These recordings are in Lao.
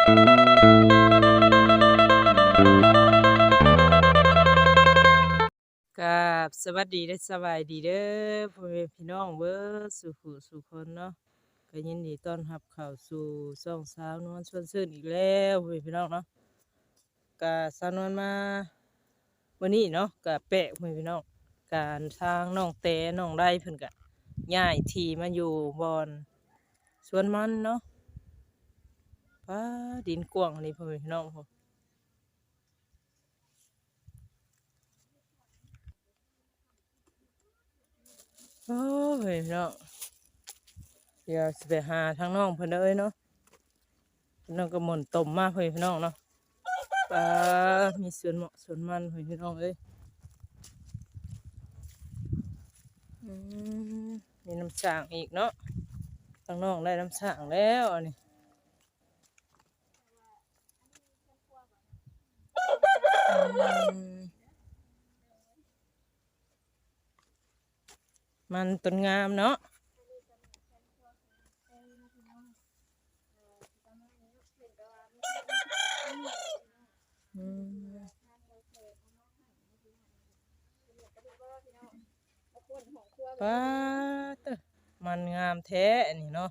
ກາບສະຫວັດດີ ແລະ ສະບາຍດີເດີ ພໍ່ແມ່ພີ່ນ້ອງເບິດສູ່ຜູ້ສູ່ຄົນເນາະ. ກໍຍິນດີຕ້ອນຮັບເຂົ້າສູ່ຊ່ອງສາວນວນຊວນຊື່ນອີກແລ້ວ ພໍ່ແມ່ພີ່ນ້ອງເນາະ. ກະສາວນວນມາມື້ນີ້ເນາະ ກະແປກ ພໍ່ແມ່ພີ່ນ້ອງ ການທາງນ້ອງແຕນ້ອງໄດເພິ່ນກະຍ້າຍທີ່ມາຢູ່ບ່ອນສວນມັນເນາະ. ປ້າ ດິນກວ້າງອີ່ຫຼີ ພໍ່ແມ່ພີ່ນ້ອງ. ໂອ້ຍເນາະ ດຽວຊິໄປຫາທາງນ້ອງເພິ່ນເດີເນາະ. ເພິ່ນກໍໝົນຕົມມາ ພໍ່ແມ່ພີ່ນ້ອງເນາະ. ປ້າ ມີສວນເໝາະສວນມັນ ພໍ່ແມ່ພີ່ນ້ອງເອີຍ. ອືມ ມີນ້ຳສ້າງອີກເນາະ. ທາງນ້ອງໄດ້ນ້ຳສ້າງແລ້ວອັນນີ້. ອືມ ມັນຕົ້ນງາມເນາະ. ອືມ ປ້າດ ມັນງາມແທ້ອັນນີ້ເນາະ.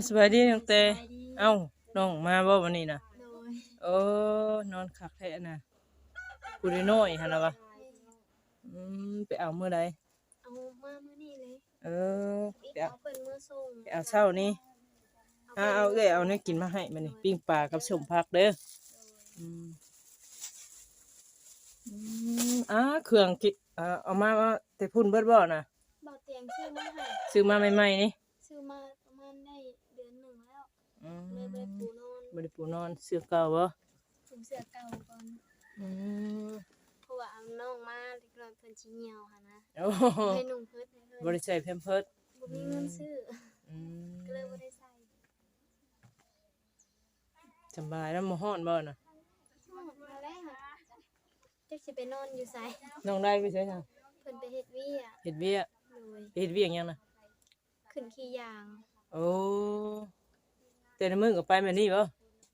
ສະບາຍດີນ້ອງແຕ. ສະບາຍດີ. ເອົ້າ ນ້ອງມາບໍ່ມື້ນີ້ນະ? ໂດຍ. ໂອ້ ນອນຄັກແທ້ນະ ຜູ້ນ້ອຍໆຫັ້ນນະວະ. ອືມ ໄປເອົາມື້ໃດ? ເອົາມາມື້ນີ້ເລີຍ. ເອີ ໄປເອົາ ເອົາເພິ່ນມື້ສົ່ງ ໄປເອົາເຊົ້ານີ້. ເອົາ ເອົາ ເອື້ອຍເອົາແນວກິນມາໃຫ້ມື້ນີ້ ປີ້ງປາກັບສົ້ມຜັກເດີ. ອືມ ອືມ ອ່າ ເຄື່ອງກິ ເອົາມາແຕ່ພຸ້ນເບິດບໍ່ນະ? ບໍ່ຕຽງຊື້ມາໃຫ້ ຊື້ມາໃໝ່ໆນີ້. ຊື້ມາປະມານໄດ້ເດືອນໜຶ່ງແລ້ວ. ອືມ ເລີຍບໍ່ໄດ້ປູນອນ ບໍ່ໄດ້ປູນອນ. ເສື້ອເກົ່າບໍ່? ເປັນເສື້ອເກົ່າກ່ອນ. ອືມ ເພາະວ່າເອົານ້ອງມາເດັກນ້ອຍເພິ່ນຊິຍ່ຽວຫັ້ນນະ. ໂອ້ ບໍ່ໄດ້ນຸ່ງເພິ່ນໃຫ້ເພິ່ນ ບໍ່ໄດ້ໃສ່ແພມເພີດ. ບໍ່ມີເງິນຊື້. ອືມ ກໍເລີຍບໍ່ໄດ້ໃສ່. ສຳບາຍນະ ບໍ່ຮ້ອນບໍ່ນະ? ຮ້ອນແລ້ວ ຈັກຊິໄປນອນຢູ່ໃສ. ນ້ອງໄດ້ໄປໃສຊະ? ເພິ່ນໄປເຮັດວຽກ. ເຮັດວຽກ? ໂດຍ. ໄປເຮັດວຽກຫຍັງນະ? ຂຶ້ນຂີ້ຢາງ. ໂອ້ ແຕ່ລະມື້ກໍໄປແບບນີ້ບໍ່?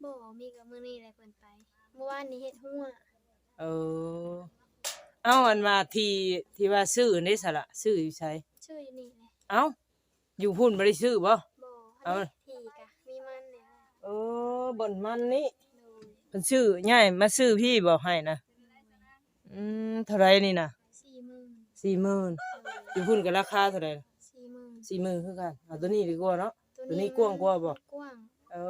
ບໍ່ ມີກໍມື້ນີ້ແຫຼະເພິ່ນໄປ. ມື້ວານນີ້ເຮັດຮົ້ວ. ເອີ ເອົ້າ ອັນວ່າທີ່ ທີ່ວ່າຊື້ນີ້ຊະລະ ຊື້ຢູ່ໃສ? ຊື້ຢູ່ນີ້ແຫຼະ. ເອົ້າ ຢູ່ພຸ້ນບໍ່ໄດ້ຊື້ບໍ່? ບໍ່. ເອົ້າ ທີ່ກະມີມັນນີ້ແຫຼະ. ໂອ້ ບ່ອນມັນນີ້. ໂດຍ. ເພິ່ນຊື້ ຍ້າຍມາຊື້ພີ້ບໍ່ ໄຮ່ນະ? ອືມ ເທົ່າໃດນີ້ນະ? ສີ່ໝື່ນ. ສີ່ໝື່ນ. ໂດຍ. ຢູ່ພຸ້ນກໍລາຄາເທົ່າໃດ? ສີ່ໝື່ນ. ສີ່ໝື່ນຄືກັນ. ເອົາໂຕນີ້ດີກວ່າເນາະ. ໂຕນີ້ ໂຕນີ້ກວ້າງກວ່າບໍ່? ມັນກວ້າງ. ເອີ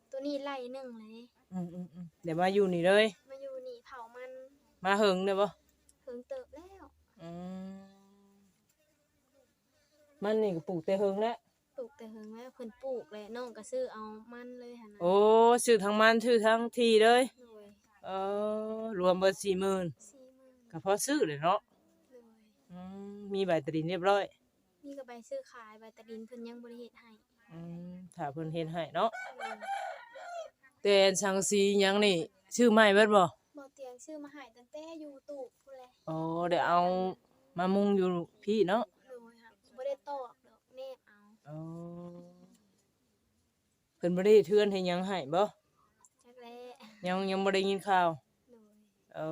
ໂຕນີ້ໄລ່ໜຶ່ງເລີຍ. ອືມໆໆ ດຽວມາຢູ່ນີ້ເລີຍ. ມາຢູ່ນີ້ເຜົາມັນ. ມາເຫິງແລ້ວບໍ່? ເຫິງເຕີບແລ້ວ. ອືມ ມັນນີ້ກໍປູກແຕ່ເຫິງແລ້ວ. ປູກແຕ່ເຫິງແລ້ວ ເພິ່ນປູກແຫຼະ ນ້ອງກໍຊື້ເອົາມັນເລີຍຫັ້ນນະ. ໂອ້ ຊື້ທັງມັນ ຊື້ທັງທີ່ເລີຍ. ໂດຍ. ເອີ ລວມເບິດສີ່ໝື່ນ. ສີ່ໝື່ນ ກໍພໍຊື້ແຫຼະເນາະ. ໂດຍ. ອືມ ມີໃບຕາດິນຮຽບຮ້ອຍ. ມີແຕ່ໃບຊື້ຂາຍ ໃບຕາດິນເພິ່ນຍັງບໍ່ໄດ້ເຮັດໃຫ້. ອືມ ຖ້າເພິ່ນເຮັດໃຫ້ເນາະ. ໂດຍ. ແຕ່ອັນສັງກະສີຫຍັງນີ້ ຊື້ໃໝ່ເບິດບໍ່? ບໍ່ຕຽງ ຊື້ມາໃຫ້ຕັ້ງແຕ່ຢູ່ຕູບພຸ້ນແຫຼະ. ອໍ ໄດ້ເອົາມາມຸງຢູ່ພີ້ເນາະ. ໂດຍ. ບໍ່ໄດ້ຕອກດອກ ແນບເອົາ. ອໍ ເພິ່ນບໍ່ໄດ້ເຮັດເຮືອນເຮັດຫຍັງໃຫ້ບໍ່? ຈັກແຫຼະ ຍັງ ຍັງບໍ່ໄດ້ຍິນຂ່າວ. ໂດຍ. ເອີ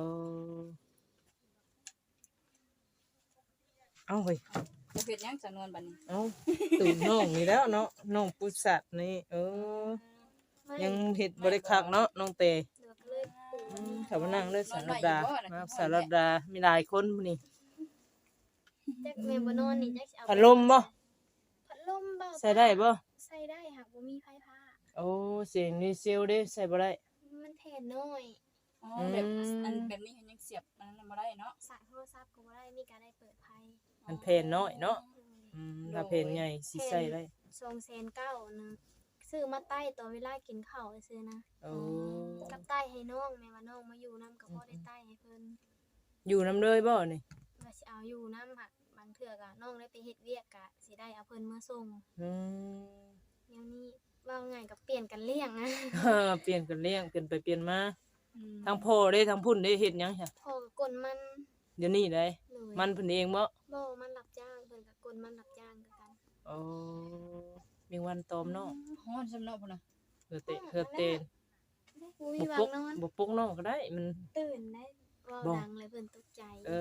ເອົ້າເຮີ້ຍ ເຮັດຫຍັງສະນວນບັດນີ້? ເອົ້າ ຕູນນ້ອງນີ້ແລ້ວເນາະ ນ້ອງປຸດສັດນີ້. ເອີ ອືມ ຍັງເຮັດບໍ່ໄດ້ຄັກເນາະນ້ອງແຕ. ອືມ ເຂົ້າມານັ່ງເດີສາວລັດດາ. ມາສາວລັດດາ ມີຫຼາຍຄົນມື້ນີ້. ຈັກແມ່ນບໍ່ນອນນີ້ ຈັກຊິເອົາ ພັດລົມບໍ່? ພັດລົມບໍ່ ໃສ່ໄດ້ບໍ່? ໃສ່ໄດ້ ຫາກບໍ່ມີໄຟຟ້າ. ໂອ້ ສຽງດີເຊວເດ້ ໃສ່ບໍ່ໄດ້. ມັນແຜ່ນນ້ອຍ. ອໍ ອືມ ແບບ ອັນແບບນີ້ຍັງສຽບອັນນັ້ນບໍ່ໄດ້ເນາະ ສາຍໂທລະສັບກໍບໍ່ໄດ້ ມີການໄດ້ເປີດໄຟ. ມັນແຜ່ນນ້ອຍເນາະ. ອືມ ອືມ ໂດຍ ຖ້າແຜ່ນໃຫຍ່ຊິໃສ່ໄດ້. ສອງແສນເກົ້ານະ ຊື້ມາໄຕ້ຕອນເວລາກິນເຂົ້າຊື່ໆນະ. ໂອ້ ກັບໄຕ້ໃຫ້ນ້ອງ ແມ່ນວ່ານ້ອງມາຢູ່ນຳກໍພໍໄດ້ໄຕ້ໃຫ້ເພິ່ນ. ຢູ່ນຳເລີຍບໍ່ນີ້? ວ່າຊິເອົາຢູ່ນຳ ຫາກບາງເທື່ອກໍນ້ອງໄດ້ໄປເຮັດວຽກ ກໍຊິໄດ້ເອົາເພິ່ນມາສົ່ງ. ອືມ ແນວນີ້. ເວົ້າງ່າຍກໍປ່ຽນກັນລ້ຽງ. ປ່ຽນກັນລ້ຽງ ປ່ຽນໄປປ່ຽນມາ. ອືມ ທາງພໍ່ເດ້ ທາງພຸ້ນເດ້ ເຮັດຫຍັງຊະ? ພໍ່ກໍກົນມັນ. ດຽວນີ້ໃດ? ໂດຍ. ມັນເພິ່ນເອງບໍ່? ບໍ່ ມັນຮັບຈ້າງ ເພິ່ນກໍກົນມັນຮັບຈ້າງຄືກັນ. ໂອ້ ແມງວັນຕອມເນາະ. ອືມ ຮ້ອນສ່ຳເນາະພຸ້ນນະ. ເຫື່ອແຕກ ເຫື່ອແຕນ. ບໍ່ມີຫວ່າງນອນ ບໍ່ປຸກນ້ອງກໍໄດ້ ມັນຕື່ນໄດ໋ ເວົ້າດັງແລ້ວເພິ່ນຕົກໃຈ. ເອີ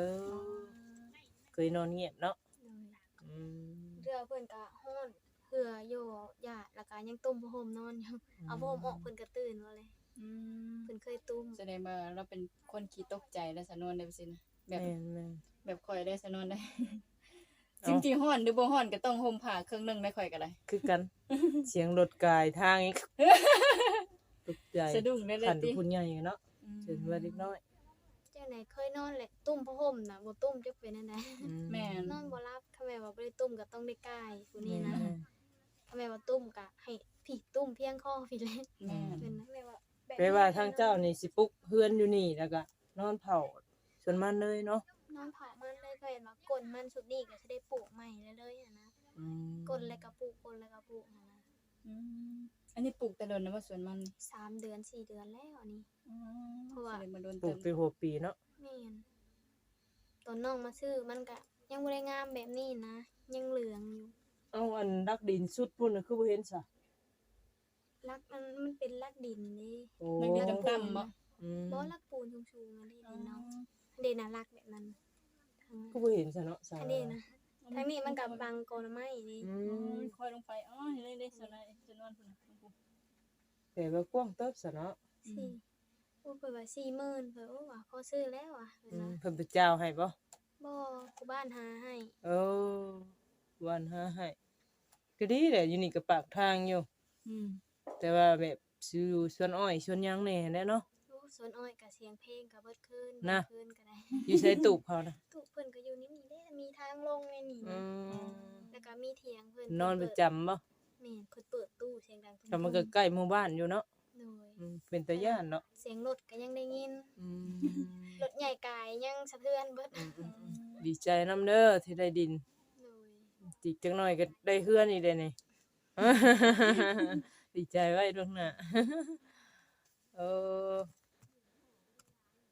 ເຄີຍນອນງຽບເນາະ. ໂດຍ. ອືມ ເທື່ອເພິ່ນກໍຮ້ອນ ເຫື່ອຢູ່ຢາດ ແລ້ວກໍຍັງຕຸ້ມຜ້າຫົ່ມນອນຢູ່. ອືມ ເອົາຜ້າຫົ່ມອອກເພິ່ນກໍຕື່ນວ່າແຫຼະ. ອືມ ເພິ່ນເຄີຍຕຸ້ມ. ສະແດງວ່າລາວເປັນຄົນຂີ້ຕົກໃຈແລ້ວ ສາວນວນໄດ້ ວ່າຊີ້ນະ. ແບບ ແມ່ນໆ ແບບຂ້ອຍໄດ້ ສາວນວນໄດ້. ເອົ້າ ເຖິງຊິຮ້ອນຫຼືບໍ່ຮ້ອນກໍຕ້ອງຫົ່ມຜ້າເຄິ່ງໜຶ່ງໄດ໋ ຂ້ອຍກໍໄດ້ ຄືກັນ. ສຽງລົດກາຍທາງອີກ ຕົກໃຈ ສະດຸ້ງໄດ້ເລີຍຕິ ຄັນເປັນຜູ້ໃຫຍ່ເນາະ. ອືມ ສ່ວນວ່າເດັກນ້ອຍ ຈັ່ງໃດເຄີຍນອນແຫຼະ ຕຸ້ມຜ້າຫົ່ມນະ ບໍ່ຕຸ້ມຈັກເປັນແນວໃດ. ອືມ ແມ່ນ ນອນບໍ່ຫຼັບ. ຄັນແມ່ນວ່າບໍ່ໄດ້ຕຸ້ມກໍຕ້ອງໄດ້ກ່າຍຜູ້ນີ້ນະ. ແມ່ນໆ ຄັນແມ່ນວ່າຕຸ້ມກໍໃຫ້ພີ້ ຕຸ້ມພຽງຄໍພີ້ແຫຼະ. ແມ່ນ ເພິ່ນແບບວ່າ ແບບວ່າທາງເຈົ້ານີ້ຊິປຸກເຮືອນຢູ່ນີ້ ແລ້ວກໍນອນເຝົ້າສວນມັນເລີຍເນາະ. ນອນເຝົ້າມັນເລີຍ ເພາະເຫັນວ່າກົ້ນມັນຊຸດນີ້ກໍຊິໄດ້ປູກໃໝ່ເລື້ອຍໆຫັ້ນນະ. ອືມ ກົ້ນແລ້ວກໍປູກ ກົ້ນແລ້ວກໍປູກຫັ້ນນະ. ອືມ ອັນນີ້ປູກແຕ່ດົນແລ້ວບໍ່ ສວນມັນ? ສາມເດືອນ ສີ່ເດືອນແລ້ວອັນນີ້. ອໍ ເພາະວ່າ ສະແດງວ່າດົນເຕີບ ປູກແຕ່ຫົວປີເນາະ. ແມ່ນ ຕອນນ້ອງມາຊື້ມັນກະຍັງບໍ່ໄດ້ງາມແບບນີ້ນະ ຍັງເຫຼືອງຢູ່. ເອົ້າ ອັນຫຼັກດິນສຸດພຸ້ນນະ ຄືບໍ່ເຫັນຊະ? ຫຼັກ ອັນ ມັນເປັນຫຼັກດິນເດ້. ໂອ້ ມັນມີຕ່ຳໆບໍ່? ອືມ ບໍ່ ຫຼັກປູນສູງໆ ອັນນີ້ເດ້ນ້ອງ. ອໍ ເດ້ນະ ຫຼັກແບບນັ້ນ ຄືບໍ່ເຫັນຊະເນາະ ສາວ. ອັນນີ້ນະ ທາງນີ້ມັນກໍບັງກົກໜໍ່ໄມ້ເດ້. ອືມ ໂອ້ຍ ຄ່ອຍລົງໄປ. ອໍ ເດ້ໆ ສາວນວນ ສາວນວນພຸ້ນນະ. ແປວ່າກວ້າງເຕີບຊະເນາະ. ອືມ ສີ່ ໂອ້ ເພິ່ນວ່າສີ່ໝື່ນ ເພິ່ນ ໂອ້ ວ່າພໍຊື້ແລ້ວວ່າ. ອືມ ເພິ່ນໄປຈ່າຍໃຫ້ບໍ່? ບໍ່ ຜູ້ບ້ານຫາໃຫ້. ເອີ ຜູ້ບ້ານຫາໃຫ້ ກໍດີແຫຼະ ຢູ່ນີ້ກໍປາກທາງຢູ່. ອືມ ແຕ່ວ່າແບບຢູ່ສວນອ້ອຍສວນຫຍັງແດ່ຫັ້ນແຫຼະເນາະ. ໂອ້ ສວນອ້ອຍກໍສຽງເພງກໍເບິດຄືນນະ ເບິດຄືນກໍໄດ້. ຢູ່ໃສຕູບເຂົານະ? ຕູບເພິ່ນກໍຢູ່ໃນນີ້ແຫຼະ ມີທາງລົງໃນນີ້ນະ. ອືມ ແລ້ວກໍມີຖຽງເພິ່ນ. ນອນປະຈຳບໍ່? ແມ່ນ ເພິ່ນເປີດຕູ້ສຽງດັງ. ກໍມັນກໍໃກ້ໝູ່ບ້ານຢູ່ເນາະ. ໂດຍ. ອືມ ເປັນຕາຢ້ານເນາະ ສຽງລົດກໍຍັງໄດ້ຍິນ. ອືມ ລົດໃຫຍ່ກາຍຍັງສະເທືອນເບິດ. ອືມໆໆ ດີໃຈນຳເດີທີ່ໄດ້ດິນ. ໂດຍ. ອີກຈັກໜ້ອຍກໍໄດ້ເຮືອນອີກແລ້ວນີ້ ດີໃຈໄວ້ລ່ວງໜ້າ. ເອີ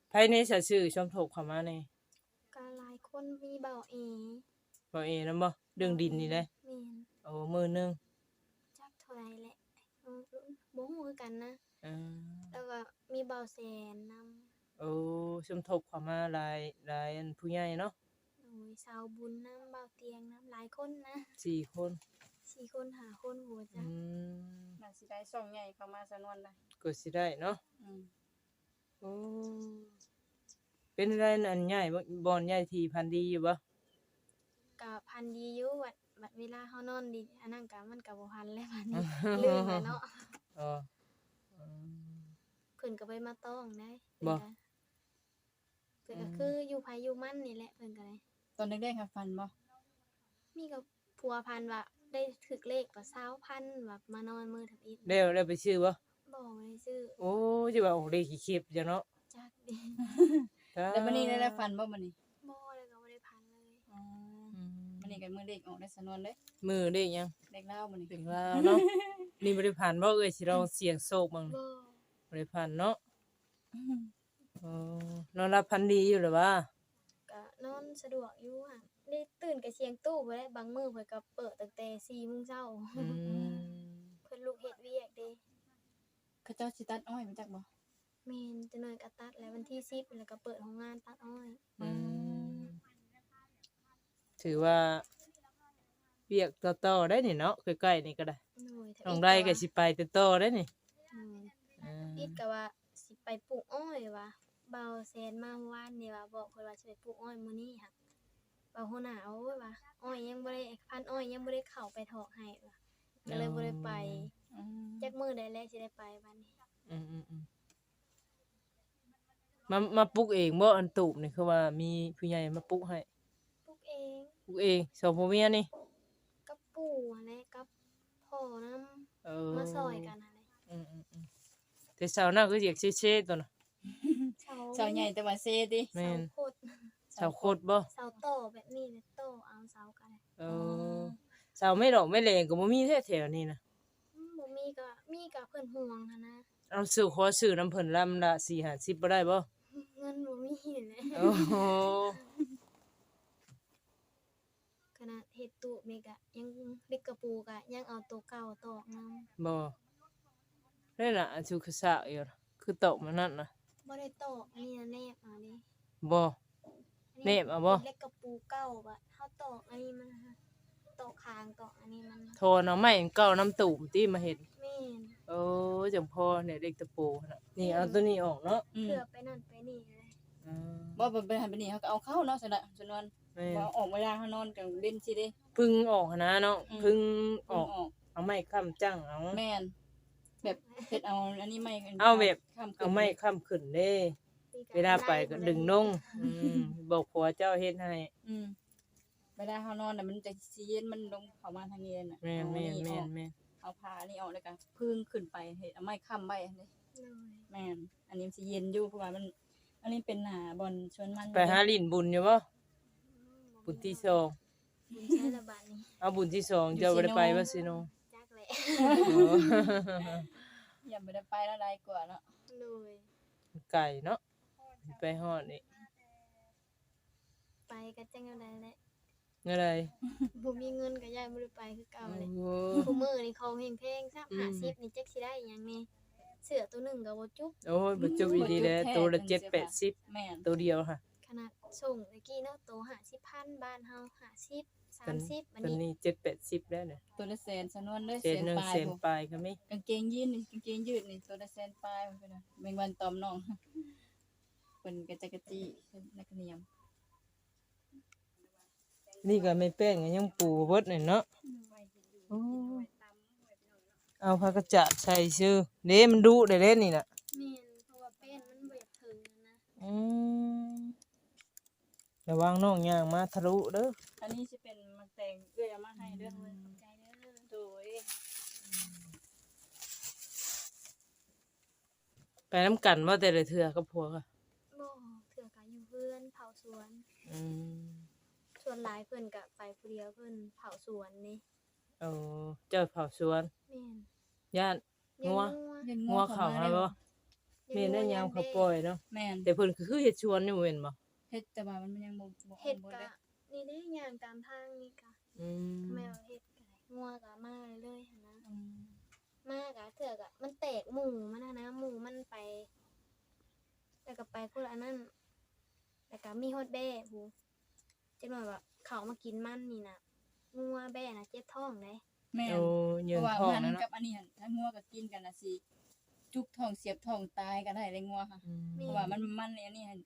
ໃຜແດ່ຊະຊື່ສົມທົບເຂົ້າມານີ້? ກໍຫຼາຍຄົນ ມີບ່າວເອ. ບ່າວເອນຳບໍ່? ເລື່ອງດິນນີ້ເດ້? ແມ່ນ. ໂອ້ ໝື່ນໜຶ່ງ ຈັກເທົ່າໃດແຫຼະ ບໍ່ຮູ້ຄືກັນນະ. ເອີ ແລ້ວກໍມີບ່າວແສນນຳ. ໂອ້ ສົມທົບເຂົ້າມາຫຼາຍ ຫຼາຍອັນຜູ້ໃຫຍ່ເນາະ. ໂດຍ. ສາວບຸນນຳ ບ່າວຕຽງນຳ ຫຼາຍຄົນນະ. ສີ່ຄົນ ສີ່ຄົນ ຫ້າຄົນ ບໍ່ຈັກ. ອືມ ໜ້າຊິໄດ້ຊ່ອງໃຫຍ່ເຂົ້າມາສະນວນໄດ໋ ກໍຊິໄດ້ເນາະ. ອືມ ໂອ້ ເປັນໃດ ອັນຍ້າຍ ບ່ອນຍ້າຍທີ່ ຝັນດີຢູ່ບໍ່? ກະຝັນດີຢູ່ ບັດ ບັດເວລາເຮົານອນດີ ອັນນັ້ນກະ ມັນກະບໍ່ຝັນແລ້ວ ບາດນີ້ ລືມແລ້ວເນາະ. ອໍ ອືມ ເພິ່ນກະບໍ່ໄດ້ມາຕ້ອງໃດ໋. ບໍ່ ເພິ່ນກະ ເພິ່ນກະ ອືມ ຄືຢູ່ໃຜຢູ່ມັນນີ້ແຫຼະ ເພິ່ນກະໄດ້. ຕອນແລກໆ ຫາຝັນບໍ່? ມີກັບຜົວ ຝັນວ່າໄດ້ຖືກເລກກະຊາວພັນ ວ່າມານອນມື້ທຳອິດ. ແລ້ວ ແລ້ວໄປຊື້ບໍ່? ບໍ່ ບໍ່ໄດ້ຊື້. ໂອ້ ຊິວ່າອອກເລກຂີ້ເຂັບຢູ່ເນາະ. ຈັກເດ. ແລ້ວບັດນີ້ໄດ້ ໄດ້ຝັນບໍ່ບັດນີ້? ບໍ່ ແລ້ວກໍບໍ່ໄດ້ຝັນເລີຍ. ອືມ ອືມ ມື້ນີ້ກໍມື້ເລກອອກໄດ້ສະນວນເດ້. ມື້ເລກຫຍັງ? ເລກລາວມື້ນີ້. ເລກລາວເນາະ. ນີ້ບໍ່ໄດ້ຝັນບໍ່? ເອື້ອຍຊິລອງສ່ຽງໂຊກເບິ່ງ. ບໍ່ ບໍ່ໄດ້ຝັນເນາະ. ອືມ ອໍ ນອນຫຼັບຝັນດີຢູ່ແລ້ວຫວາ? ກະນອນສະດວກຢູ່ຫັ້ນເດ້. ຕື່ນກະສຽງຕູ້ພຸ້ນແຫຼະ ບາງມື້ຂ້ອຍກະເປີດຕັ້ງແຕ່ສີ່ໂມງເຊົ້າ. ອືມ ເພິ່ນລຸກເຮັດວຽກເດ້. ເຂົາເຈົ້າຊິຕັດອ້ອຍ ຮູ້ຈັກບໍ່? ແມ່ນ ຈັກໜ້ອຍກໍຕັດແລ້ວ ວັນທີສິບແລ້ວກໍເປີດໂຮງງານຕັດອ້ອຍ. ອືມ ຖືວ່າວຽກຕໍ່ໆ ໄດ໋ນີ້ເນາະ ໃກ້ໆ ນີ້ກໍໄດ້. ໂດຍ. ນ້ອງໄດ້ກໍຊິໄປຕໍ່ໆ ໄດ໋ນີ້. ໂດຍ. ອືມ ທຳອິດກໍວ່າຊິໄປປູກອ້ອຍວ່າ ບ່າວແຊນມາວານນີ້ວ່າ ບອກເພິ່ນວ່າຊິໄປປູກອ້ອຍມື້ນີ້ຫັ້ນ. ເວົ້າຫົວໜ້າ ໂອ້ຍ ວ່າອ້ອຍຍັງບໍ່ໄດ້ ພັນອ້ອຍຍັງບໍ່ໄດ້ເຂົ້າໄປຖອກໃຫ້ວ່າ ກໍເລີຍບໍ່ໄດ້ໄປ. ອໍ ອືມ ຈັກມື້ໃດແລະຊິໄດ້ໄປບັດນີ້. ອືມໆໆ ມາ ມາປຸກເອງບໍ່ ອັນຕູບນີ້ ຄືວ່າມີຜູ້ໃຫຍ່ມາປຸກໃຫ້? ປຸກເອງ. ປຸກເອງ ສອງຜົວເມຍນີ້? ກັບປູ່ຫັ້ນແຫຼະ ກັບພໍ່ນຳ. ເອີ ມາຊ່ອຍກັນຫັ້ນແຫຼະ. ອືມໆໆ ແຕ່ເສົານັ້ນຄືຢາກເຊໆ ໂຕນະ. ເສົາ ເສົາໃຫຍ່ແຕ່ວ່າເຊຕິ. ແມ່ນ ເສົາຄົດ. ເສົາຄົດບໍ່? ເສົາຕໍ່ແບບນີ້ແຫຼະ ຕໍ່ເອົາເສົາກໍໄດ້. ເອີ ອໍ ເສົາໄມ້ດອກໄມ້ແຫຼງກໍບໍ່ມີແທ້ແຖວນີ້ນະ. ອືມ ບໍ່ມີກໍ ມີກໍເພິ່ນຫ່ວງຫັ້ນນະ. ເອົາ ຊື້ ຂໍຊື້ນຳເພິ່ນລຳລະສີ່ຫ້າສິບບໍ່ໄດ້ບໍ່? ເງິນບໍ່ມີແຫຼະ. ໂອ້ໂຫ ຂະໜາດເຮັດຕູບນີ້ກະຍັງ ເຫຼັກກະປູກະຍັງເອົາໂຕເກົ່າຕອກນຳ. ບໍ່ ໄດ້ລະ ອັນສຸກຂະສາກຢູ່ ຄືຕອກມານັ້ນນະ. ບໍ່ໄດ້ຕອກ ອັນນີ້ນະແນບເອົາເດ້. ບໍ່ ອັນນີ້ແນບເອົາບໍ່? ເປັນເຫຼັກກະປູເກົ່າ ບາດເຮົາຕອກອັນນີ້ມັນ ຕອກຄາງ ຕອກອັນນີ້ມັນ ຖອນເອົາໄມ້ເກົ່ານຳຕູບຕິມາເຮັດ. ແມ່ນ. ໂອ້ ຈັ່ງພໍແຫຼະເຫຼັກຕະປູຫັ້ນນະ. ນີ້ ເອີ ເອົາໂຕນີ້ອອກເນາະ. ອືມ ເພື່ອໄປນັ້ນໄປນີ້ແຫຼະ. ອືມ ບໍ່ ໄປຫັ້ນໄປນີ້ເຮົາກໍເອົາເຂົ້າເນາະ ຊັ້ນນະ ຈຳນວນ ແມ່ນ ວ່າອອກເວລາເຮົານອນກາງເວັນຊີ້ເດ້ ພຶງອອກຫັ້ນນະເນາະ. ອືມ ພຶງອອກ ເອົາໄມ້ຄ້ຳຈັ້ງເອົາ. ແມ່ນ ແບບເຮັດເອົາອັນນີ້ໄມ້ ເອົາແບບ ຄ້ຳຂຶ້ນ ເອົາໄມ້ຄ້ຳຂຶ້ນເດ້ ເວລາໄປກໍດຶງລົງ. ອືມ ບອກຜົວເຈົ້າເຮັດໃຫ້. ອືມ ເວລາເຮົານອນນະ ມັນຈະຊິເຢັນ ມັນລົງເຂົ້າມາທາງນີ້ນະ. ແມ່ນ ເອົາອັນນີ້ອອກ ແມ່ນໆໆ ເອົາຜ້າອັນນີ້ອອກ ແລ້ວກໍພຸງຂຶ້ນໄປ ເຮັດເອົາໄມ້ຄ້ຳໄວ້ຫັ້ນເດ້. ໂດຍ ແມ່ນ ອັນນີ້ມັນຊິເຢັນຢູ່ ເພາະວ່າມັນ ອັນນີ້ເປັນໜ້າບ່ອນສວນມັນ. ໄປຫາຫຼິ້ນບຸນຢູ່ບໍ່? ອືມ ບຸນທີສອງ ບຸນໃສລະບາດນີ້? ເອົາ ບຸນທີສອງ ຢູ່ ເຈົ້າບໍ່ໄດ້ໄປບໍ່ ເຊໂນ? ຈັກແຫຼະ. ໂອ້ ຢ້ານບໍ່ໄດ້ໄປແລ້ວ ຫຼາຍກວ່າເນາະ. ໂດຍ ໄກເນາະ ໄປຮອດນີ້ ໄປກໍຈັກແນວໃດແຫຼະ. ແນວໃດ? ບໍ່ມີເງິນກໍຢ້ານບໍ່ໄດ້ໄປຄືເກົ່າແຫຼະ. ໂອ້ ຄູ່ມື້ນີ້ຂອງແພງໆຊ້ຳ. ອືມ ຫ້າສິບນີ້ຈັກຊິໄດ້ຫຍັງແດ່ ເສື້ອໂຕໜຶ່ງກໍບໍ່ຈຸກ. ໂອ້ຍ ບໍ່ຈຸກອີ່ຫຼີແຫຼະ ບໍ່ຈຸກແທ້ ໂຕລະເຈັດແປດສິບ. ແມ່ນ ໂຕດຽວຫະ ຂະໜາດສົ່ງແຕ່ກີ້ເນາະ ໂຕຫ້າສິບພັນ ບ້ານເຮົາຫ້າສິບ ສາມສິບ ບັດນີ້ ໂຕນີ້ເຈັດແປດສິບແລ້ວນະ. ໂຕລະແສນ ສະນວນເດີ ແສນໜຶ່ງ ແສນປາຍ ແສນປາຍກໍມີ. ກາງເກງຢີນນີ້ ກາງເກງຢືດນີ້ ໂຕລະແສນປາຍພຸ້ນນະ. ແມງວັນຕອມນ້ອງ ເພິ່ນກະຈັກກະຈີ່ ນັກນຽມ. ນີ້ກໍແມ່ແປ້ງກໍຍັງປູເບິດນີ້ເນາະ. ໂອ້ ເອົາຜ້າກະຈາດໃສ່ຊື່ເດ້ ມັນດຸໄດ້ເດ້ນີ້ນະ. ແມ່ນ ເພາະວ່າແປ້ນມັນບໍ່ຢາກເຖິງນະ. ອືມ ລະວັງນ້ອງຍ່າງມາທະລຸເດີ. ອັນນີ້ຊິເປັນໝາກແຕງເອື້ອຍເອົາມາໃຫ້ເດີ. ອືມ ຂອບໃຈເດີ. ໂດຍ. ໄປນຳກັນບໍ່ແຕ່ລະເທື່ອກັບຜົວ? ບໍ່ ເທື່ອກໍຢູ່ເຮືອນເຝົ້າສວນ. ອືມ ສ່ວນຫຼາຍເພິ່ນກໍໄປຜູ້ດຽວ ເພິ່ນເຝົ້າສວນນີ້. ໂອ້ ເຈົ້າເຝົ້າສວນ. ແມ່ນ. ຢ້ານງົວ ຢ້ານງົວເຂົ້າມາບໍ່? ແມ່ນໄດ້ຍາມເຂົາປ່ອຍເນາະ. ແມ່ນ ແຕ່ເພິ່ນກໍຄືເຮັດສວນຢູ່ແມ່ນບໍ່? ເຮັດ ແຕ່ວ່າມັນຍັງບໍ່ ບໍ່ ເຮັດກໍນີ້ເດ້ ຍ່າງຕາມທາງນີ້ກໍ. ອືມ ແມ່ວ່າເຮັດກໍໄດ້ ງົວກໍມາເລື້ອຍໆຫັ້ນນະ. ອືມ ມາກະເທື່ອກະມັນແຕກໝູ່ມັນຫັ້ນນະ ໝູ່ມັນໄປ ແລ້ວກະໄປຄົນລະອັນນັ້ນ ແລ້ວກະມີຮອດແບ້ພຸ້ນ. ຈັກໜ້ອຍວ່າເຂົາມາກິນມັນນີ້ນະ ງົວແບ້ນະເຈັບທ້ອງເດ້. ແມ່ນ. ໂອ້ ເຫຍີນທ້ອງ ເພາະວ່າມັນກັບອັນນີ້ຫັ້ນ ທັງງົວກະກິນກັນນະ ຊິຈຸກທ້ອງ ສຽບທ້ອງຕາຍກະໄດ້ເດ້ງົວຫະ. ອືມ ເພາະວ່າມັນ ມັນອັນນີ້ຫັ້ນ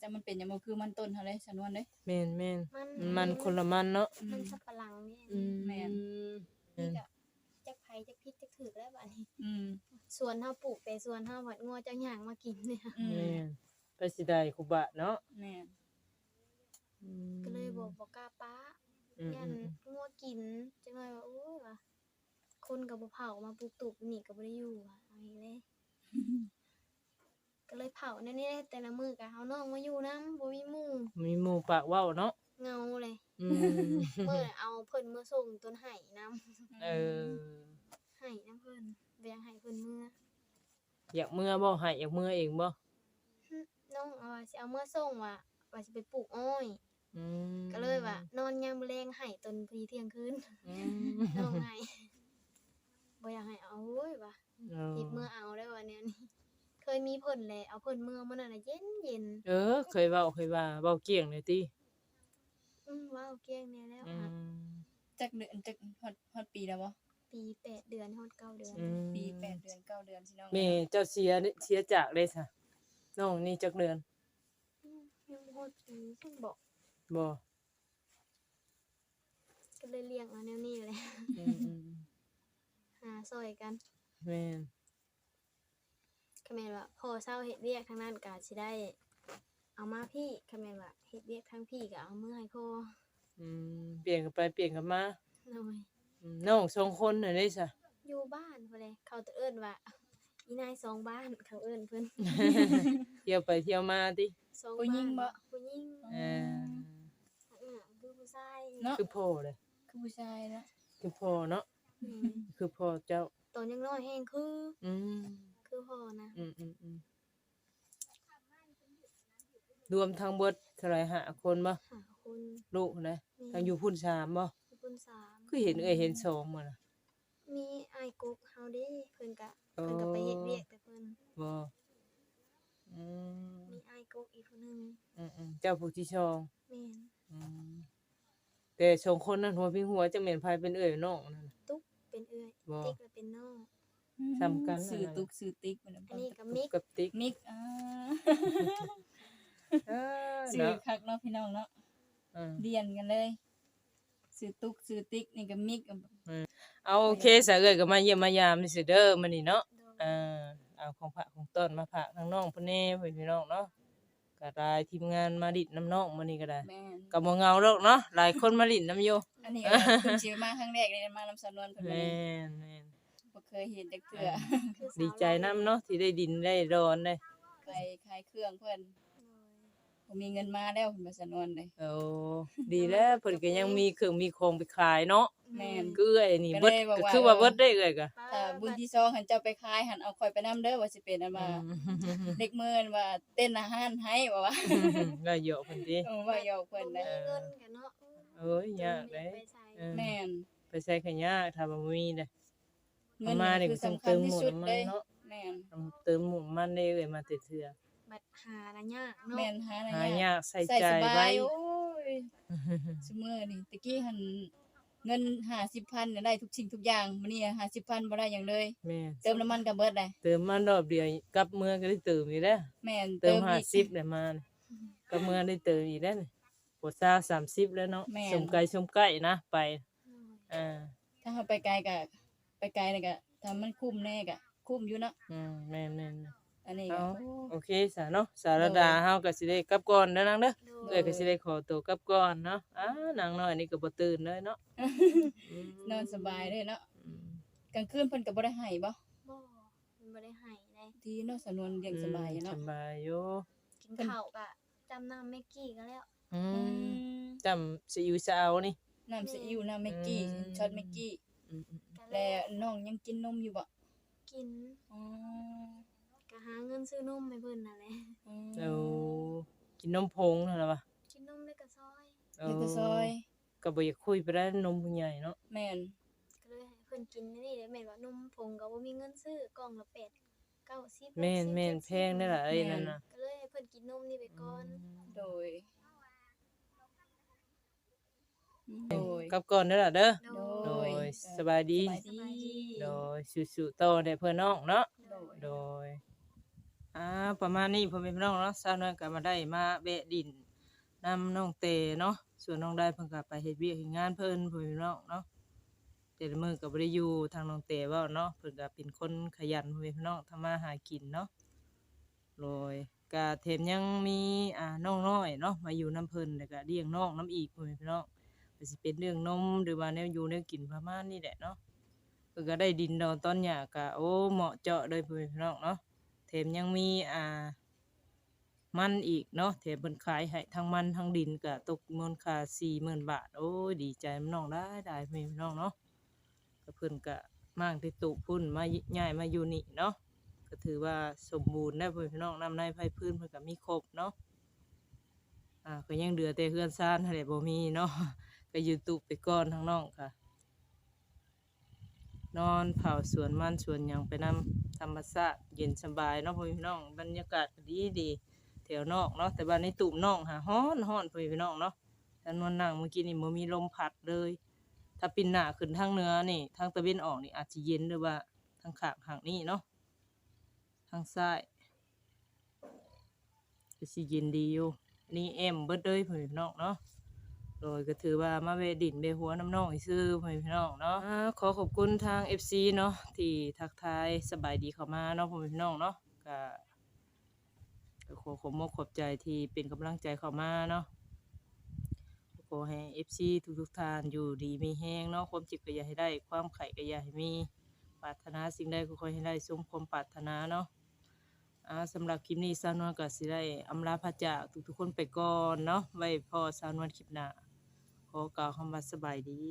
ຈັກມັນເປັນຫຍັງບໍ່ ຄືມັນຕົ້ນເຮົາເດ້ ສະນວນເດ້. ແມ່ນໆ ມັນ ມັນຄົນລະມັນເນາະ. ອືມ ມັນສັບປະຫຼັງເດ້. ອືມ ແມ່ນ. ນີ້ກະຈັກໃຜຈັກຜິດຈັກຖືກແລ້ວບາດນີ້. ອືມ ສວນເຮົາປູກແຕ່ສວນເຮົາ ພັດງົວເຈົ້າຍ່າງມາກິນເດ້. ອືມ ແມ່ນ. ໄປຊິໄດ້ຄຸບາດເນາະ. ແມ່ນ. ອືມ ກໍເລີຍບໍ່ ບໍ່ກ້າປະ. ອືມໆໆ ຢ້ານງົວກິນ ຈັກໜ້ອຍວ່າ ໂອ້ຍ ວ່າ ຄົນກໍບໍ່ເຜົາ ມາປຸກຕູບນີ້ກໍບໍ່ໄດ້ຢູ່ ວ່າ ເອົາອີກແລ້ວ. ກໍເລີຍເຜົາແນວນີ້ແຫຼະ ແຕ່ລະມື້ກໍເອົານ້ອງມາຢູ່ນຳ ບໍ່ມີໝູ່ ມີໝູ່ປາກເວົ້າເນາະ. ເຫງົາເລີຍ. ອືມ ເມື່ອເອົາເພິ່ນເມືອສົ່ງຕົນໄຫ້ນຳ. ເອີ ໄຫ້ນຳເພິ່ນ ບໍ່ຢາກໃຫ້ເພິ່ນເມືອ. ຢາກເມືອບໍ່? ໄຫ້ ຢາກເມືອເອງບໍ່? ນ້ອງວ່າຊິເອົາເມືອສົ່ງວ່າ ວ່າຊິໄປປູກອ້ອຍ. ອືມ ກໍເລີຍວ່ານອນຍາມມື້ແລງໄຫ້ຕົນພໍດີທ່ຽງຄືນ. ອືມ ນ້ອງໄຫ້ ບໍ່ຢາກໃຫ້ເອົາ ໂອ້ຍ ວ່າ ເອີ ເຮັດເມືອເອົາໄດ້ວ່າແນວນີ້. ເຄີຍມີເພິ່ນແຫຼະ ເອົາເພິ່ນເມືອມື້ນັ້ນນະ ເຢັນໆ. ເອີ ເຄີຍເວົ້າ ເຄີຍວ່າ ເວົ້າກ້ຽງແລ້ວຕິ? ອືມ ເວົ້າກ້ຽງແດ່ແລ້ວ. ອືມ ຫາ ຈັກເດືອນ ຈັກ ຮອດ ຮອດປີແລ້ວບໍ່? ປີແປດເດືອນ ຮອດເກົ້າເດືອນ. ອືມ ປີແປດເດືອນ ເກົ້າເດືອນ ພີ່ນ້ອງ. ແມ່ເຈົ້າເສຍ ເສຍຈາກເດ້ຊະ ນ້ອງນີ້ຈັກເດືອນ? ອືມ ຍັງບໍ່ຮອດປີຊັ້ນບໍ? ບໍ່ ກໍເລີຍລ້ຽງເອົາແນວນີ້ແຫຼະ. ອືມໆໆ ຫາຊ່ອຍກັນ. ແມ່ນ. ຄັນແມ່ນວ່າພໍ່ເຊົາເຮັດວຽກທາງນັ້ນກໍຊິໄດ້ເອົາມາພີ້ ຄັນແມ່ນວ່າເຮັດວຽກທາງພີ້ກໍເອົາເມືອໃຫ້ພໍ່. ອືມ ປ່ຽນກັນໄປປ່ຽນກັນມາ. ໂດຍ. ອືມ ນ້ອງສອງຄົນຫັ້ນເດ້ຊະ? ຢູ່ບ້ານພຸ້ນແຫຼະ ເຂົາເອີ້ນວ່າ ອີ່ນາຍສອງບ້ານ ເຂົາເອີ້ນເພິ່ນ. ທ່ຽວໄປທ່ຽວມາຕິ? ສອງ ຜູ້ຍິງບໍ? ຜູ້ຍິງ. ເອີ ອືມ ຄືຜູ້ຊາຍເນາະ ຄືພໍ່ເດ້ ຄືຜູ້ຊາຍເນາະ ຄືພໍ່ເນາະ. ອືມ ຄືພໍ່ເຈົ້າ. ຕອນຍັງນ້ອຍແຮງຄື ອືມ ຄືພໍ່ນະ ອືມໆໆ ລວມທັງເບິດເທົ່າໃດ ຫ້າຄົນບໍ່? ຫ້າຄົນ ລູກນະ ໂດຍ ທັງຢູ່ພຸ້ນສາມບໍ່? ຢູ່ພຸ້ນສາມ ຄືເຫັນເອື້ອຍເຫັນສອງໝົດລະ ມີອ້າຍກົກເຮົາເດ້ ເພິ່ນກະ ເອີ ເພິ່ນກະໄປເຮັດວຽກແຕ່ເພິ່ນ ບໍ່ ອືມ ມີອ້າຍກົກອີກຜູ້ໜຶ່ງ ອືມໆ ເຈົ້າຜູ້ທີສອງ ແມ່ນ ອືມ ແຕ່ສອງຄົນນັ້ນຫົວພິງຫົວ ຈັກແມ່ນໃຜເປັນເອື້ອຍນ້ອງນັ້ນ? ຕຸກເປັນເອື້ອຍ ບໍ່ ຕິກລະເປັນນ້ອງ ອືມ ສ່ຳກັນ ຊື່ຕຸກຊື່ຕິກ ອັນນີ້ກະມິກ ຕຸກກັບຕິກ ມິກ ອ່າ ເອີ ຊື່ ເນາະ ຄັກເນາະ ພີ່ນ້ອງເນາະ ເອີ ລຽນກັນເລີຍ ຊື່ຕຸກຊື່ຕິກ ນີ້ກະມິກ ເອີ ເອົາ ໂອເຄ ໂດຍ ສະເອື້ອຍກະມາຢ້ຽມມາຢາມຊື່ເດີມື້ນີ້ເນາະ ໂດຍ ເອີ ເອົາຂອງຝາກຂອງຕ້ອນມາຝາກທາງນ້ອງເພິ່ນແດ່ ພໍ່ແມ່ພີ່ນ້ອງເນາະ ກະຫຼາຍທີມງານມາຫຼິ້ນນຳນ້ອງມື້ນີ້ກະໄດ້ ແມ່ນ ກະບໍ່ເຫງົາດອກເນາະ ຫຼາຍຄົນມາຫຼິ້ນນຳຢູ່ ອັນນີ້ກະເພິ່ນຊິມາຄັ້ງແລກເດ້ ມານຳສາວນວນເພິ່ນ ແມ່ນໆ ບໍ່ເຄີຍເຫັນຈັກເທື່ອ ເອີ ດີໃຈນຳເນາະ ທີ່ໄດ້ດິນໄດ້ດອນເດ້ ໄປຂາຍເຄື່ອງເພິ່ນ ໂດຍ ບໍ່ມີເງິນມາແລ້ວ ເພິ່ນວ່າສາວນວນເດ້ ໂອ້ ດີແລ້ວ ເພິ່ນກະຍັງມີເຄື່ອງມີຂອງໄປຂາຍເນາະ ແມ່ນ ເອື້ອຍນີ້ເບິດ ກະຄືວ່າເບິດເດ້ເອື້ອຍກະ ຖ້າບຸນທີສອງຫັ້ນເຈົ້າໄປຂາຍຫັ້ນ ເອົາຂ້ອຍໄປນຳເດີ ວ່າຊິເປັນອັນວ່າ ອືມ ເດັກເມີ່ນວ່າເຕັ້ນອາຫານໃຫ້ ວ່າ ເວົ້າຢອກເພິ່ນຕິ ເອີ ເວົ້າຢອກເພິ່ນ ບໍ່ມີເງິນກະເນາະ ໂອ້ຍ ຍາກເດ້ ເອີ ແມ່ນ ໄປໃສກະຍາກ ຖ້າວ່າບໍ່ມີເດ້ ເງິນນີ້ຄືສຳຄັນທີ່ສຸດເດ້ ເນາະ ແມ່ນ ເຕີມນ້ຳມັນເດ້ເອື້ອຍ ມາແຕ່ເທື່ອ ບັດຫາລະຍາກເນາະ ແມ່ນ ຫາລະຍາກ ຫາຍາກ ໃຊ້ຈ່າຍໄວ ໂອ້ຍ ຊຸມື້ນີ້ ແຕ່ກີ້ຫັ້ນເງິນຫ້າສິບພັນໄດ້ທຸກສິ່ງທຸກຢ່າງ ມື້ນີ້ຫ້າສິບພັນບໍ່ໄດ້ຫຍັງເລີຍ ແມ່ນ ເຕີມນ້ຳມັນກະເບິດໄດ໋ ເຕີມມາຮອບດຽວ ກັບເມືອກະໄດ້ເຕີມອີກແລ້ວ ແມ່ນ ເຕີມ ເຕີມອີກ ຫ້າສິບແລ້ວມາ ກັບເມືອໄດ້ເຕີມອີກແລ້ວ ບໍ່ຊາວ ສາມສິບແລ້ວເນາະ ແມ່ນ ສົມໄກສົມໄກ້ນະ ໄປ ໂດຍ ອ່າ ຖ້າເຮົາໄປໄກກະ ໄປໄກນີ້ກະ ຖ້າມັນຄຸ້ມແດ່ກະຄຸ້ມຢູ່ເນາະ ອືມ ແມ່ນໆ ອັນນີ້ກະ ເອົາ ໂອເຄຊະເນາະ ສາວລະດາ ໂດຍ ເຮົາກະຊິໄດ້ກັບກ່ອນເດີນາງເດີ ໂດຍ ເອື້ອຍກະຊິໄດ້ຂໍໂຕກັບກ່ອນເນາະ ອ່າ ນາງນ້ອຍນີ້ກະບໍ່ຕື່ນເລີຍເນາະ ອືມ ນອນສະບາຍເລີຍເນາະ ອືມ ກາງຄືນເພິ່ນກະບໍ່ໄດ້ໄຫ້ບໍ່? ບໍ່ ເພິ່ນບໍ່ໄດ້ໄຫ້ເດ້ ດີເນາະ ສາວນວນລ້ຽງສະບາຍຢູ່ເນາະ ອືມ ສະບາຍຢູ່ ກິນເຂົ້າກະຈ້ຳນ້ຳແມັກກີ້ກະແລ້ວ ອືມ ອືມ ຈ້ຳຊີອິ້ວຊາວນີ້ ນ້ຳຊີອິ້ວ ນ້ຳແມັກກີ້ ອືມ ຊັອດແມັກກີ້ ອືມໆ ແລະນ້ອງຍັງກິນນົມຢູ່ບໍ່? ກິນ ອໍ ກະຫາເງິນຊື້ນົມໃຫ້ເພິ່ນຫັ້ນແຫຼະ ອືມ ໂອ້ ກິນນົມຜົງຫັ້ນລະຫວາ? ກິນນົມແລ້ວກະຊອຍ ເອີ ແລ້ວກະຊອຍ ກະບໍ່ຢາກຄຸຍປານໃດ ນົມຜູ້ໃຫຍ່ເນາະ ແມ່ນ ກະເລີຍໃຫ້ເພິ່ນກິນອັນນີ້ແຫຼະ ແມ່ນວ່ານົມຜົງກະບໍ່ມີເງິນຊື້ ກ່ອງລະແປດ ເກົ້າສິບ ແມ່ນໆ ແພງເດ້ລະ ອັນນັ້ນນະ ກະເລີຍໃຫ້ເພິ່ນກິນນົມນີ້ໄປກ່ອນ ອືມ ໂດຍ ໂດຍ ກັບກ່ອນເດີລະເດີ ໂດຍ ໂດຍ ສະບາຍດີ ສະບາຍດີ ໂດຍ ສູ້ໆຕໍ່ເດີເພື່ອນນ້ອງເນາະ ໂດຍ ໂດຍ ອ່າ ປະມານນີ້ພໍ່ແມ່ພີ່ນ້ອງເນາະ ສາວນວນກະມາໄດ້ມາແວະດິນນຳນ້ອງແຕເນາະ ສ່ວນນ້ອງໄດ້ເພິ່ນກະໄປເຮັດວຽກເຮັດງານເພິ່ນ ພໍ່ແມ່ພີ່ນ້ອງເນາະ ແຕ່ລະມື້ກະບໍ່ໄດ້ຢູ່ ທາງນ້ອງແຕເວົ້າເນາະ ເພິ່ນກະເປັນຄົນຂະຫຍັນ ພໍ່ແມ່ພີ່ນ້ອງ ທຳມາຫາກິນເນາະ ໂດຍ ກະແຖມຍັງມີ ອ່າ ນ້ອງນ້ອຍເນາະ ມາຢູ່ນຳເພິ່ນ ແລ້ວກະລ້ຽງນ້ອງນຳອີກ ພໍ່ແມ່ພີ່ນ້ອງ ກະຊິເປັນເລື່ອງນົມ ຫຼືວ່າແນວຢູ່ແນວກິນປະມານນີ້ແຫຼະເນາະ ເພິ່ນກະໄດ້ດິນດອນຕອນຫຍ້າກະ ໂອ້ ເໝາະເຈາະເລີຍ ພໍ່ແມ່ພີ່ນ້ອງເນາະ ແຖມຍັງມີ ອ່າ ມັນອີກເນາະ ແຖມເພິ່ນຂາຍໃຫ້ທັງມັນທັງດິນ ກະຕົກມູນຄ່າສີ່ໝື່ນບາດ ໂອ້ຍ ດີໃຈນຳນ້ອງຫຼາຍໆ ພໍ່ແມ່ພີ່ນ້ອງເນາະ ກະເພິ່ນກະມ້າງແຕ່ຕູບພຸ້ນ ມາ ຍ້າຍມາຢູ່ນີ້ເນາະ ກະຖືວ່າສົມບູນແລ້ວ ພໍ່ແມ່ພີ່ນ້ອງ ນ້ຳໃນໄຟພື້ນເພິ່ນກະມີຄົບເນາະ ອ່າ ກະຍັງເຫຼືອແຕ່ເຮືອນຊານຫັ້ນແຫຼະບໍ່ມີເນາະ ກະຢູ່ຕູບໄປກ່ອນ ທາງນ້ອງກະນອນເຝົ້າສວນມັນສວນຫຍັງໄປນຳ ທຳມະຊາດເຢັນສະບາຍເນາະ ພໍ່ແມ່ພີ່ນ້ອງ ບັນຍາກາດກະດີໆ ແຖວນອກເນາະ ແຕ່ວ່າໃນຕູບນ້ອງຫາຮ້ອນໆ ພໍ່ແມ່ພີ່ນ້ອງເນາະ ຈຳນວນນັ່ງມື້ກີ້ນີ້ບໍ່ມີລົມພັດເລີຍ ຖ້າປິ່ນໜ້າຂຶ້ນທາງເໜືອນີ້ ທາງຕາເວັນອອກນີ້ອາດຊິເຢັນ ຫຼືວ່າທາງຂ້າງຂ້າງນີ້ເນາະ ທາງຊ້າຍກະຊິເຢັນດີຢູ່ ອັນນີ້ແອ້ມເບິດເລີຍ ພໍ່ແມ່ພີ່ນ້ອງເນາະ ໂດຍ ກະຖືວ່າມາແວະດິນແວະຫົວນຳນ້ອງຊື່ໆ ພໍ່ແມ່ພີ່ນ້ອງເນາະ ອ່າ ຂໍຂອບຄຸນທາງເອັຟຊີເນາະ ທີ່ທັກທາຍສະບາຍດີເຂົ້າມາເນາະ ພໍ່ແມ່ພີ່ນ້ອງເນາະ ກະ ກະຂໍຂອບມົກຂອບໃຈທີ່ເປັນກຳລັງໃຈເຂົ້າມາເນາະ ຂໍໃຫ້ເອັຟຊີທຸກໆທ່ານຢູ່ດີມີແຮງເນາະ ຄວາມເຈັບກະຢ່າໃຫ້ໄດ້ ຄວາມໄຂ້ກະຢ່າໃຫ້ມີ ປາດຖະໜາສິ່ງໃດກໍຂໍໃຫ້ໄດ້ສົມຄວາມປາດຖະໜາເນາະ ອ່າ ສຳລັບຄລິບນີ້ສາວນວນກະຊິໄດ້ອຳລາພາຈາກທຸກໆຄົນໄປກ່ອນເນາະ ໄວ້ພໍ້ສາວນວນຄລິບໜ້າ ຂໍກ່າວຄຳວ່າສະບາຍດີ.